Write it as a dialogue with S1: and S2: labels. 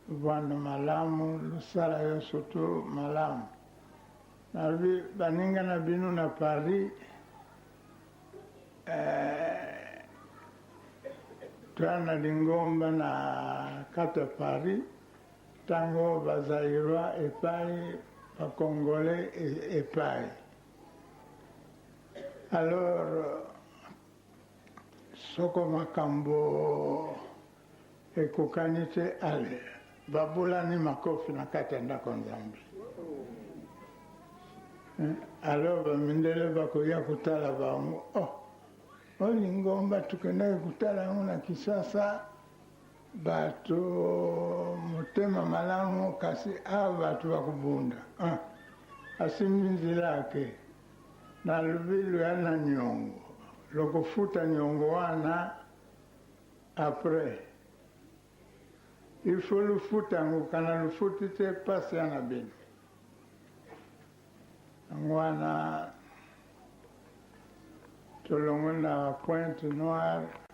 S1: Vanda malamu, losala yo surtout malamu. Nalobi baninga na bino na Paris eh, toya na lingomba na kati ya Paris ntango ba Zaïrois epai ba Congolais e, epai. Alors soko makambo Ekokani te ale babulani makofi na kati ya ndako ya Nzambe. Alors ba mindele bakoya kotala bango, oh, oyo lingomba tokendaki kotala yango na Kinshasa, bato motema malamu, kasi awa bato bakobunda. Ah, asimbi nzela ake nalobi loya na niongo, lokofuta niongo wana Après il faut lufuta yango kana lufuti te pasi ya na bino yango wana tolongwe na Pointe Noire.